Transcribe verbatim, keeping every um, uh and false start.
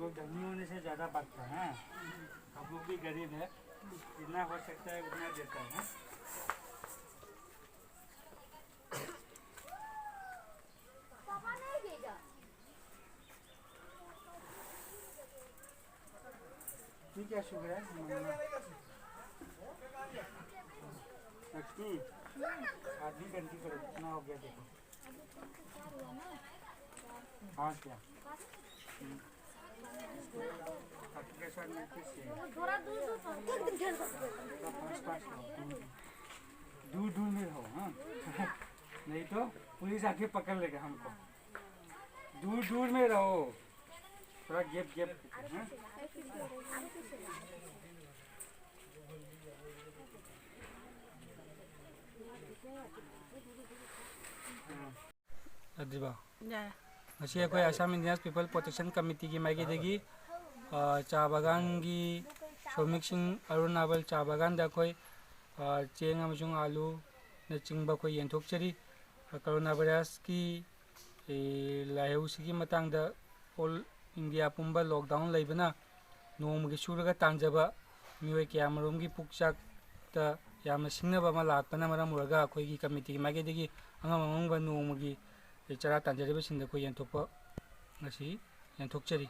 तो धनी होने से ज़्यादा बांटता है। हम लोग भी गरीब है, जितना हो सकता है उतना देता है। ठीक है, शुक्र है। लक्ष्मी, आधी घंटी करो, कितना हो गया देखो। पाँच क्या? हम्म। आपके साथ में किस है? थोड़ा दूर दूर पर। पाँच पाँच रहो। हम्म। दूर दूर में रहो, हाँ। नहीं तो पुलिस आके पकड़ लेगा हमको। दूर दूर में रहो, थोड़ा गैप गैप, हाँ? हाँ। ꯑꯗꯨꯕ? ꯌꯥꯔꯦ꯫ ꯉꯁꯤ ꯑꯩꯈꯣꯏ ꯑꯁꯥꯝ ꯏꯟꯗꯤꯌꯥꯟꯁ ꯄꯤꯄꯜ ꯄ꯭ꯔꯣꯇꯦꯛꯁꯟ ꯀꯃꯤꯇꯤꯒꯤ ꯃꯥꯏꯀꯩꯗꯒꯤ, ꯑ, ꯆꯥ ꯕꯒꯥꯟꯒꯤ ꯁ꯭ꯔꯃꯤꯛꯁꯤꯡ ꯑꯔꯨꯅꯥꯕꯜ ꯆꯥ ꯕꯒꯥꯟꯗ ꯑꯩꯈꯣꯏ, ꯑ, ꯆꯦꯡ ꯑꯃꯁꯨꯡ ꯑꯥꯂꯨꯅꯆꯤꯡꯕ ꯑꯩꯈꯣꯏ ꯌꯦꯟꯊꯣꯛꯆꯔꯤ꯫ ꯑ, ꯀꯣꯔꯣꯅꯥ ꯚꯥꯏꯔꯁꯀꯤ, ꯑꯦ, ꯂꯥꯏꯍꯧꯁꯤꯒꯤ ꯃꯇꯥꯡꯗ ꯑꯣꯜ ꯏꯟꯗꯤꯌꯥ ꯄꯨꯝꯕ ꯂꯣꯛꯗꯥꯎꯟ ꯂꯩꯕꯅ ꯅꯣꯡꯃꯒꯤ ꯁꯨꯔꯒ ꯇꯥꯟꯖꯕ ꯃꯤꯑꯣꯏ ꯀꯌꯥꯃꯔꯨꯝꯒꯤ ꯄꯨꯛꯆꯥꯛꯇ ꯌꯥꯝꯅ ꯁꯤꯡꯅꯕ ꯑꯃ ꯂꯥꯛꯄꯅ ꯃꯔꯝ ꯑꯣꯏꯔꯒ ꯑꯩꯈꯣꯏꯒꯤ ꯀꯃꯤꯇꯤꯒꯤ ꯃꯥꯏꯀꯩꯗꯒꯤ ꯑꯉꯝ ꯑꯉꯝꯕ ꯅꯣꯡꯃꯒꯤ ꯆꯔꯥ ꯇꯥꯟꯖꯔꯤꯕꯁꯤꯡꯗ ꯑꯩꯈꯣꯏ ꯌꯦꯟꯊꯣꯛꯄ ꯉꯁꯤ ꯌꯦꯟꯊꯣꯛꯆꯔꯤ꯫